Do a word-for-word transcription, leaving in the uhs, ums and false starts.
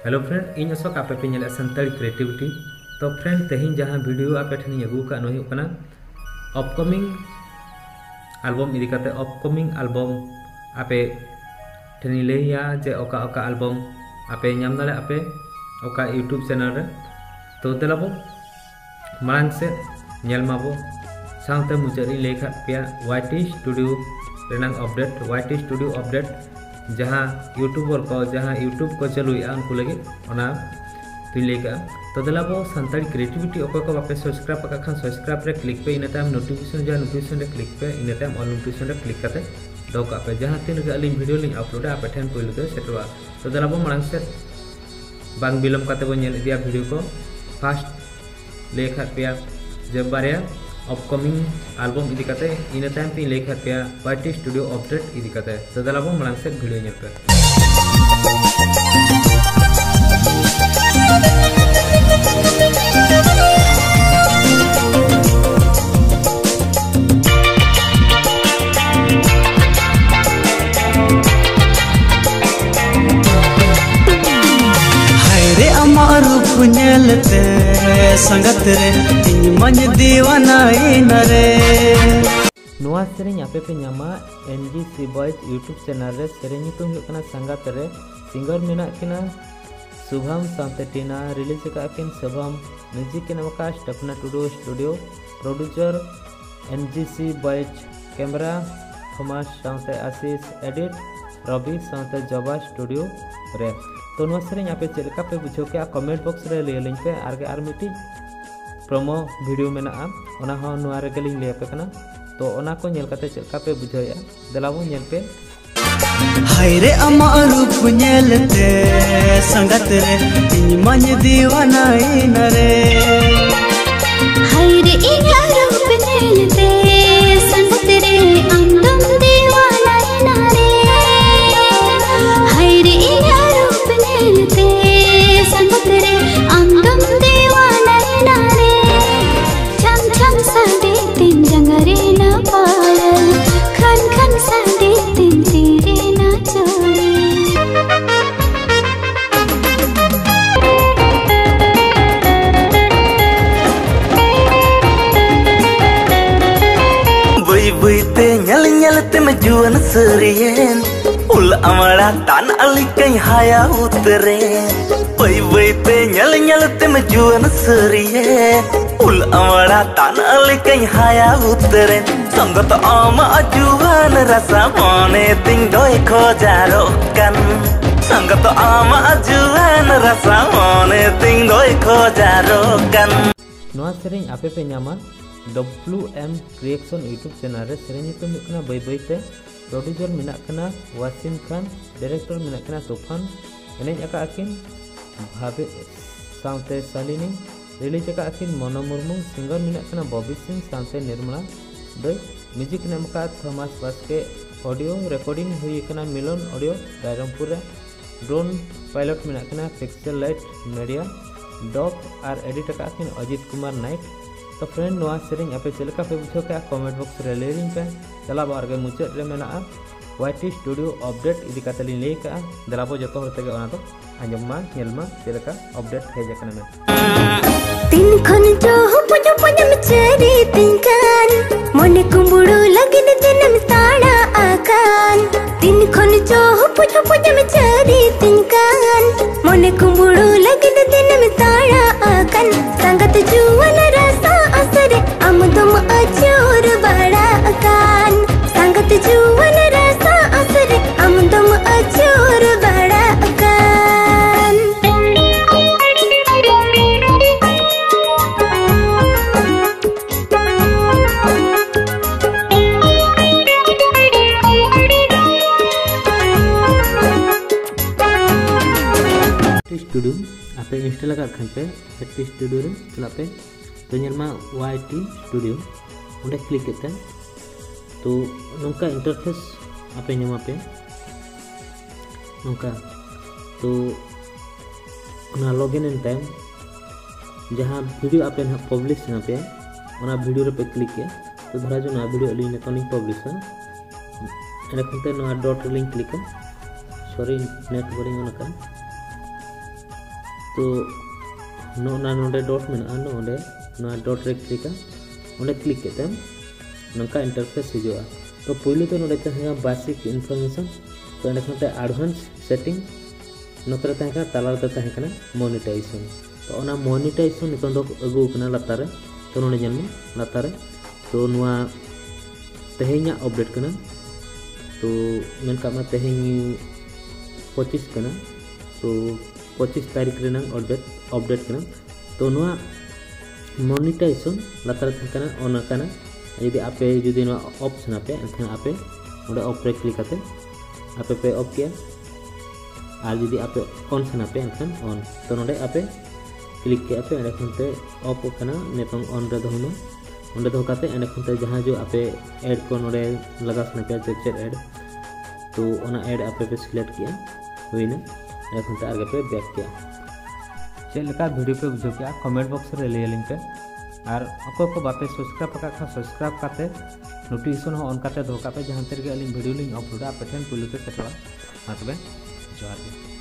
Hello friend, ᱤᱧ ᱚᱥᱳᱠ, ᱟᱯᱮ ᱯᱮ ᱧᱮᱞᱮᱫ ᱥᱟᱱᱛᱟᱲᱤ Creativity᱾ ᱛᱚ friend, ᱛᱮᱦᱮᱧ ᱡᱟᱦᱟᱸ video ᱟᱯᱮ ᱴᱷᱮᱱᱤᱧ ᱟᱹᱜᱩ ᱟᱠᱟᱫ, ᱱᱚᱣᱟ ᱦᱩᱭᱩᱜ ᱠᱟᱱᱟ upcoming album ᱤᱫᱤ ᱠᱟᱛᱮ᱾ Upcoming album ᱟᱯᱮ ᱴᱷᱮᱱᱤᱧ ᱞᱟᱹᱭᱟ ᱡᱮ ᱚᱠᱟ ᱚᱠᱟ album ᱟᱯᱮ ᱧᱟᱢ ᱫᱟᱲᱮᱭᱟᱜᱼᱟ ᱯᱮ ᱚᱠᱟ YouTube channel ᱨᱮ᱾ ᱛᱚ ᱫᱮᱞᱟ ᱵᱚ ᱢᱟᱲᱟᱝ ᱥᱮᱫ ᱧᱮᱞ ᱢᱟᱵᱚ᱾ ᱥᱟᱶᱛᱮ ᱢᱩᱪᱟᱹᱫ ᱨᱤᱧ ᱞᱟᱹᱭ ᱠᱟᱫ ᱯᱮᱭᱟ YT Studio ᱨᱮᱱᱟᱜ update, YT Studio update ᱡᱟᱦᱟᱸ YouTuber ᱠᱚ, ᱡᱟᱦᱟᱸ YouTube ᱠᱚ ᱪᱟᱹᱞᱩᱭᱮᱫᱼᱟ, ᱩᱱᱠᱩ ᱞᱟᱹᱜᱤᱫ ᱚᱱᱟ ᱫᱚᱧ ᱞᱟᱹᱭ ᱠᱟᱜᱼᱟ᱾ ᱛᱚ ᱫᱮᱞᱟ ᱵᱚ ᱥᱟᱱᱛᱟᱲᱤ Creativity ᱚᱠᱚᱭ ᱠᱚ ᱵᱟᱯᱮ subscribe ᱟᱠᱟᱫ ᱠᱷᱟᱱ subscribe ᱨᱮ click ᱯᱮ, ᱤᱱᱟᱹ ᱛᱟᱭᱚᱢ notification, ᱡᱟᱦᱟᱸ notification ᱨᱮ click ᱯᱮ, ᱤᱱᱟᱹ ᱛᱟᱭᱚᱢ all notification ᱨᱮ click ᱠᱟᱛᱮ ᱫᱚᱦᱚ ᱠᱟᱜ ᱯᱮ, ᱡᱟᱦᱟᱸ ᱛᱤᱱ ᱨᱮᱜᱮ ᱟᱹᱞᱤᱧ video ᱞᱤᱧ uploadᱟ ᱟᱯᱮ ᱴᱷᱮᱱ ᱯᱳᱭᱞᱳ ᱛᱮ ᱥᱮᱴᱮᱨᱚᱜᱼᱟ᱾ ᱛᱚ ᱫᱮᱞᱟ ᱵᱚ ᱢᱟᱲᱟᱝ ᱥᱮᱫ ᱵᱟᱝ ᱵᱤᱞᱚᱢ ᱠᱟᱛᱮ ᱵᱚ ᱧᱮᱞ ᱤᱫᱤᱭᱟ video ᱠᱚ᱾ First ᱞᱟᱹᱭ ᱟᱠᱟᱫ ᱯᱮᱭᱟ ᱡᱮ ᱵᱟᱨᱭᱟ upcoming album ᱤᱫᱤ ᱠᱟᱛᱮ, ᱤᱱᱟᱹ ᱛᱟᱭᱚᱢ ᱛᱤᱧ ᱞᱟᱹᱭ ᱟᱠᱟᱫ ᱯᱮᱭᱟ YT Studio update ᱤᱫᱤ ᱠᱟᱛᱮ᱾ ᱛᱚ ᱫᱮᱞᱟ ᱵᱚ ᱢᱟᱲᱟᱝ ᱥᱮᱫ video ᱧᱮᱞ ᱯᱮ᱾ ᱦᱟᱭ ᱨᱮ ᱟᱢᱟᱜ ᱨᱩᱯ ᱧᱮᱞᱛᱮ ᱥᱟᱸᱜᱟᱛ ᱨᱮ ᱤᱧ ᱢᱟᱧ ᱫᱤᱣᱟᱱᱟᱭᱮᱱᱟ ᱨᱮ᱾ ᱱᱚᱣᱟ ᱥᱮᱨᱮᱧ ᱟᱯᱮ ᱯᱮ ᱧᱟᱢᱟ NGC Boys YouTube channel ᱨᱮ᱾ ᱥᱮᱨᱮᱧ ᱧᱩᱛᱩᱢ ᱦᱩᱭᱩᱜ ᱠᱟᱱᱟ ᱥᱟᱸᱜᱟᱛ ᱨᱮ᱾ Singer ᱢᱮᱱᱟᱜ ᱠᱤᱱᱟ ᱥᱩᱵᱷᱟᱢ ᱥᱟᱶᱛᱮ ᱴᱤᱱᱟ᱾ Release ᱟᱠᱟᱫ ᱠᱤᱱ ᱥᱩᱵᱷᱟᱢ, music ᱠᱤᱱ ᱮᱢ ᱟᱠᱟᱫ ᱥᱴᱮᱯᱷᱱᱟ ᱴᱩᱰᱩ, studio producer NGC Boys, camera ᱛᱷᱚᱢᱟᱥ ᱥᱟᱶᱛᱮ ᱟᱥᱤᱥ, edit ᱨᱚᱵᱤ ᱥᱟᱶᱛᱮ ᱡᱚᱵᱟ studio ᱨᱮ᱾ ᱛᱚ ᱱᱚᱣᱟ ᱥᱮᱨᱮᱧ ᱟᱯᱮ ᱪᱮᱫ ᱞᱮᱠᱟ ᱯᱮ ᱵᱩᱡᱷᱟᱹᱣ ᱠᱮᱜᱼᱟ comment box ᱨᱮ ᱞᱟᱹᱭ ᱟᱹᱞᱤᱧ ᱯᱮ᱾ ᱟᱨ ᱜᱮ ᱟᱨ ᱢᱤᱫᱴᱤᱡ promo video ᱢᱮᱱᱟᱜᱼᱟ, ᱚᱱᱟ ᱦᱚᱸ ᱱᱚᱣᱟ ᱨᱮᱜᱮ ᱞᱤᱧ ᱞᱟᱹᱭ ᱟᱯᱮ ᱠᱟᱱᱟ᱾ ᱛᱚ ᱚᱱᱟ ᱠᱚ ᱧᱮᱞ ᱠᱟᱛᱮ ᱪᱮᱫ ᱞᱮᱠᱟ ᱯᱮ ᱵᱩᱡᱷᱟᱹᱣᱮᱜᱼᱟ, ᱫᱮᱞᱟ ᱵᱚᱱ ᱧᱮᱞ ᱯᱮ᱾ ᱦᱟᱭ ᱨᱮ ᱟᱢᱟᱜ ᱨᱩᱯ ᱧᱮᱞᱛᱮ ᱥᱟᱸᱜᱟᱛ ᱨᱮ ᱤᱧ ᱢᱟᱧ ᱫᱤᱣᱟᱱᱟᱭᱮᱱᱟ ᱨᱮ᱾ ᱦᱟᱭ ᱨᱮ ᱤᱧᱟᱜ ᱨᱩᱯ ᱧᱮᱞᱛᱮ ᱥᱟᱸᱜᱟᱛ ᱨᱮ ᱟᱢ ᱫᱚᱢ ᱫᱤᱣᱟᱱᱟᱭᱮᱱᱟ ᱨᱮ᱾ ᱦᱟᱭ ᱨᱮ ᱤᱧᱟᱜ ᱨᱩᱯ ᱧᱮᱞᱛᱮ ᱥᱟᱸᱜᱟᱛ ᱨᱮ ᱟᱢ ᱫᱚᱢ ᱫᱤᱣᱟᱱᱟᱭᱮᱱᱟ ᱨᱮ᱾ ᱪᱷᱟᱢ ᱪᱷᱟᱢ ᱥᱟᱰᱮ ᱛᱤᱧ ᱡᱟᱸᱜᱟ ᱨᱮᱱᱟᱜ ᱯᱟᱭᱮᱞ, ᱠᱷᱟᱱ ᱠᱷᱟᱱ ᱥᱟᱰᱮ ᱛᱤᱧ ᱛᱤ ᱨᱮᱱᱟᱜ ᱪᱩᱲᱤ᱾ ᱛᱮᱢ ᱡᱩᱣᱟᱹᱱ ᱥᱟᱹᱨᱤᱭᱮᱱ, ᱩᱞ ᱟᱢᱲᱟ ᱛᱟᱱ ᱟᱹᱞᱤᱠᱟᱧ ᱦᱟᱭᱟ ᱩᱛᱟᱹᱨᱮᱱ᱾ ᱵᱟᱹᱭ ᱵᱟᱹᱭ ᱛᱮ ᱧᱮᱞ ᱧᱮᱞ ᱛᱮᱢ ᱡᱩᱣᱟᱹᱱ ᱥᱟᱹᱨᱤᱭᱮᱱ, ᱩᱞ ᱟᱢᱲᱟ ᱛᱟᱱ ᱟᱹᱞᱤᱠᱟᱧ ᱦᱟᱭᱟ ᱩᱛᱟᱹᱨᱮᱱ᱾ ᱥᱚᱝᱜᱚᱛ ᱟᱢᱟᱜ ᱡᱩᱣᱟᱹᱱ ᱨᱟᱥᱟ ᱢᱚᱱᱮ ᱛᱤᱧ ᱫᱚᱭ ᱠᱷᱚᱡᱟᱨᱚᱜ ᱠᱟᱱ᱾ ᱥᱚᱝᱜᱚᱛ ᱟᱢᱟᱜ ᱡᱩᱣᱟᱹᱱ ᱨᱟᱥᱟ ᱢᱚᱱᱮ ᱛᱤᱧ ᱫᱚᱭ ᱠᱷᱚᱡᱟᱨᱚᱜ ᱠᱟᱱ᱾ ᱱᱚᱣᱟ ᱥᱮᱨᱮᱧ ᱟᱯᱮ ᱯᱮ ᱧᱟᱢᱟ W M Creation YouTube channel ᱨᱮ᱾ ᱥᱮᱨᱮᱧ ᱧᱩᱛᱩᱢ ᱦᱩᱭᱩᱜ ᱠᱟᱱᱟ ᱵᱟᱹᱭ ᱵᱟᱹᱭ ᱛᱮ᱾ Producer ᱢᱮᱱᱟᱜ ᱠᱤᱱᱟ ᱣᱟᱥᱤᱢ ᱠᱷᱟᱱ, director ᱢᱮᱱᱟᱜ ᱠᱤᱱᱟ ᱛᱩᱯᱷᱟᱱ, ᱮᱱᱮᱡ ᱟᱠᱟᱫ ᱟᱹᱠᱤᱱ ᱵᱷᱟᱵᱮ ᱥᱟᱶᱛᱮ ᱥᱟᱞᱤᱱᱤ, release ᱟᱠᱟᱫ ᱟᱹᱠᱤᱱ ᱢᱚᱱᱳ ᱢᱩᱨᱢᱩ, singer ᱢᱮᱱᱟᱜ ᱠᱤᱱᱟ ᱵᱚᱵᱤ ᱥᱤᱝ ᱥᱟᱶᱛᱮ ᱱᱤᱨᱢᱚᱞᱟ ᱫᱟᱹᱭ, music ᱮᱢ ᱟᱠᱟᱫ ᱛᱷᱚᱢᱟᱥ ᱵᱟᱥᱠᱮ, audio recording ᱦᱩᱭ ᱟᱠᱟᱱᱟ ᱢᱤᱞᱚᱱ audio ᱨᱟᱭᱨᱚᱝᱯᱩᱨ ᱨᱮ, drone pilot ᱢᱮᱱᱟᱜ ᱠᱤᱱᱟ Pixel Light Media, dub ᱟᱨ edit ᱟᱠᱟᱫ ᱟᱹᱠᱤᱱ ᱚᱡᱤᱛ ᱠᱩᱢᱟᱨ ᱱᱟᱭᱮᱠ᱾ ᱛᱚ friend, ᱱᱚᱣᱟ ᱥᱮᱨᱮᱧ ᱟᱯᱮ ᱪᱮᱫ ᱞᱮᱠᱟ ᱯᱮ ᱵᱩᱡᱷᱟᱹᱣ ᱠᱮᱫᱼᱟ, comment box ᱨᱮ ᱞᱟᱹᱭ ᱟᱹᱞᱤᱧ ᱯᱮ᱾ ᱪᱟᱞᱟᱜ ᱵᱟᱨ ᱜᱮ ᱢᱩᱪᱟᱹᱫ ᱨᱮ ᱢᱮᱱᱟᱜᱼᱟ Y T Studio update ᱤᱫᱤ ᱠᱟᱛᱮ ᱞᱤᱧ ᱞᱟᱹᱭ ᱠᱟᱜᱼᱟ᱾ ᱫᱮᱞᱟ ᱵᱚ ᱡᱚᱛᱚ ᱦᱚᱲ ᱛᱮᱜᱮ ᱚᱱᱟ ᱫᱚ ᱟᱸᱡᱚᱢ ᱢᱟ, ᱧᱮᱞ ᱢᱟ ᱪᱮᱫ ᱞᱮᱠᱟ update ᱦᱮᱡ ᱟᱠᱟᱱᱟ ᱢᱮᱱᱛᱮ᱾ ᱛᱤᱱ ᱠᱷᱚᱱ ᱪᱚ ᱦᱚᱯᱚᱡ ᱦᱚᱯᱚᱡ ᱮᱢ ᱪᱟᱹᱨᱤ ᱛᱤᱧ ᱠᱟᱱ, ᱢᱚᱱᱮ ᱠᱩᱢᱵᱽᱲᱩ ᱞᱟᱹᱜᱤᱫ ᱫᱤᱱᱮᱢ ᱛᱟᱲᱟ ᱟᱠᱟᱱ᱾ ᱛᱤᱱ ᱠᱷᱚᱱ ᱪᱚ ᱦᱚᱯᱚᱡ ᱦᱚᱯᱚᱡ ᱮᱢ ᱪᱟᱹᱨᱤ ᱛᱤᱧ ᱠᱟᱱ, ᱢᱚᱱᱮ ᱠᱩᱢᱵᱽᱲᱩ ᱞᱟᱹᱜᱤᱫ ᱫᱤᱱᱮᱢ ᱛᱟᱲᱟ ᱟᱠᱟᱱ᱾ ᱥᱟᱸᱜᱟᱛ ᱡᱩᱣᱟᱹᱱ ᱨᱟᱥᱟ ᱟᱥᱨᱮ ᱟᱢ ᱫᱚᱢ ᱟᱹᱪᱩᱨ ᱵᱟᱲᱟ ᱟᱠᱟᱱ᱾ ᱥᱟᱸᱜᱟᱛ ᱡᱩᱣᱟᱹᱱ ᱨᱟᱥᱟ ᱟᱥᱨᱮ ᱟᱢ ᱫᱚᱢ ᱟᱹᱪᱩᱨ ᱵᱟᱲᱟ ᱟᱠᱟᱱ᱾ Studio ᱟᱯᱮ install ᱟᱠᱟᱫ ᱠᱷᱟᱱ ᱯᱮ, Y T Studio ᱨᱮ ᱪᱟᱞᱟᱜ ᱯᱮ᱾ ᱛᱚ ᱧᱮᱞ ᱢᱟ Y T Studio, ᱚᱸᱰᱮ click ᱠᱟᱛᱮ ᱛᱚ ᱱᱚᱝᱠᱟ interface ᱟᱯᱮ ᱧᱟᱢᱟ ᱯᱮ ᱱᱚᱝᱠᱟ᱾ ᱛᱚ ᱚᱱᱟ login ᱮᱱ ᱛᱟᱭᱚᱢ ᱡᱟᱦᱟᱸ video ᱟᱯᱮ ᱱᱟᱦᱟᱜ publish ᱥᱟᱱᱟ ᱯᱮᱭᱟ, ᱚᱱᱟ video ᱨᱮᱯᱮ click ᱠᱮᱫ᱾ ᱛᱚ ᱫᱷᱚᱨᱟ ᱡᱚ ᱱᱚᱣᱟ video ᱟᱹᱞᱤᱧ ᱱᱤᱛᱚᱝ ᱞᱤᱧ publish ᱟ, ᱮᱸᱰᱮ ᱠᱷᱚᱱ ᱛᱮ ᱱᱚᱣᱟ dot ᱨᱮᱞᱤᱧ click ᱟ᱾ Sorry, net ᱵᱟᱹᱞᱤᱧ on ᱟᱠᱟᱫ᱾ ᱛᱚ ᱱᱚᱜᱼᱚ ᱱᱟ ᱱᱚᱰᱮ dot ᱢᱮᱱᱟᱜᱼᱟ, ᱱᱚᱰᱮ ᱱᱚᱣᱟ dot ᱨᱮ click ᱟ᱾ ᱚᱸᱰᱮ click ᱠᱟᱛᱮ ᱱᱚᱝᱠᱟ interface ᱦᱤᱡᱩᱜᱼᱟ᱾ ᱛᱚ ᱯᱩᱭᱞᱩ ᱫᱚ ᱱᱚᱰᱮ ᱛᱟᱦᱮᱸ ᱠᱟᱱᱟ basic information, ᱛᱚ ᱮᱸᱰᱮ ᱠᱷᱚᱱ ᱛᱮ advanced setting, ᱱᱚᱛᱮ ᱨᱮ ᱛᱟᱦᱮᱸ ᱠᱟᱱᱟ, ᱛᱟᱞᱟ ᱨᱮᱫᱚ ᱛᱟᱦᱮᱸ ᱠᱟᱱᱟ monetization᱾ ᱛᱚ ᱚᱱᱟ monetization ᱱᱤᱛᱚᱝ ᱫᱚ ᱟᱹᱜᱩ ᱟᱠᱟᱱᱟ ᱞᱟᱛᱟᱨ ᱨᱮ᱾ ᱛᱚ ᱱᱚᱰᱮ ᱧᱮᱞ ᱢᱮ ᱞᱟᱛᱟᱨ ᱨᱮ, ᱛᱚ ᱱᱚᱣᱟ ᱛᱮᱦᱮᱧᱟᱜ update ᱠᱟᱱᱟ᱾ ᱛᱚ ᱢᱮᱱ ᱠᱟᱜ ᱢᱮ ᱛᱮᱦᱮᱧ ᱯᱚᱸᱪᱤᱥ ᱠᱟᱱᱟ, ᱛᱚ ᱯᱚᱸᱪᱤᱥ ᱛᱟᱹᱨᱤᱠᱷ ᱨᱮᱱᱟᱜ update update ᱠᱟᱱᱟ᱾ ᱛᱚ ᱱᱚᱣᱟ monetization ᱞᱟᱛᱟᱨ ᱨᱮ ᱛᱟᱦᱮᱸ ᱠᱟᱱᱟ, on ᱟᱠᱟᱱᱟ᱾ ᱡᱩᱫᱤ ᱟᱯᱮ ᱡᱩᱫᱤ ᱱᱚᱣᱟ off ᱥᱟᱱᱟ ᱯᱮ, ᱮᱱᱠᱷᱟᱱ ᱟᱯᱮ ᱚᱸᱰᱮ off ᱨᱮ click ᱠᱟᱛᱮ ᱟᱯᱮ ᱯᱮ off ᱠᱮᱜᱼᱟ᱾ ᱟᱨ ᱡᱩᱫᱤ ᱟᱯᱮ on ᱥᱟᱱᱟ ᱯᱮ, ᱮᱱᱠᱷᱟᱱ on᱾ ᱛᱚ ᱱᱚᱰᱮ ᱟᱯᱮ click ᱠᱮᱜᱼᱟ ᱯᱮ, ᱮᱸᱰᱮ ᱠᱷᱚᱱ ᱛᱮ off ᱟᱠᱟᱱᱟ, ᱱᱤᱛᱚᱝ on ᱨᱮ ᱫᱚᱦᱚᱭ ᱢᱮ᱾ ᱚᱸᱰᱮ ᱫᱚᱦᱚ ᱠᱟᱛᱮ ᱮᱸᱰᱮ ᱠᱷᱚᱱ ᱛᱮ ᱡᱟᱦᱟᱸ ᱡᱚ ᱟᱯᱮ ad ᱠᱚ ᱱᱚᱰᱮ ᱞᱟᱜᱟᱣ ᱥᱟᱱᱟ ᱯᱮᱭᱟ, ᱪᱮᱫ ᱪᱮᱫ ad, ᱛᱚ ᱚᱱᱟ ad ᱟᱯᱮ ᱯᱮ select ᱠᱮᱜᱼᱟ, ᱦᱩᱭᱱᱟ᱾ ᱮᱸᱰᱮ ᱠᱷᱚᱱ ᱛᱮ ᱟᱨ ᱜᱮᱯᱮ back ᱠᱮᱜᱼᱟ᱾ ᱪᱮᱫ ᱞᱮᱠᱟ video ᱯᱮ ᱵᱩᱡᱷᱟᱹᱣ ᱠᱮᱜᱼᱟ, comment box ᱨᱮ ᱞᱟᱹᱭ ᱟᱹᱞᱤᱧ ᱯᱮ᱾ ᱟᱨ ᱚᱠᱚᱭ ᱠᱚ ᱵᱟᱯᱮ subscribe ᱟᱠᱟᱫ ᱠᱷᱟᱱ subscribe ᱠᱟᱛᱮ notification ᱦᱚᱸ on ᱠᱟᱛᱮ ᱫᱚᱦᱚ ᱠᱟᱜ ᱯᱮ, ᱡᱟᱦᱟᱸ ᱛᱤ ᱨᱮᱜᱮ ᱟᱹᱞᱤᱧ video ᱞᱤᱧ uploadᱟ ᱟᱯᱮ ᱴᱷᱮᱱ ᱯᱩᱭᱞᱩ ᱛᱮ ᱥᱮᱴᱮᱨᱚᱜᱼᱟ᱾ ᱢᱟ ᱛᱚᱵᱮ ᱡᱚᱦᱟᱨ ᱜᱮ᱾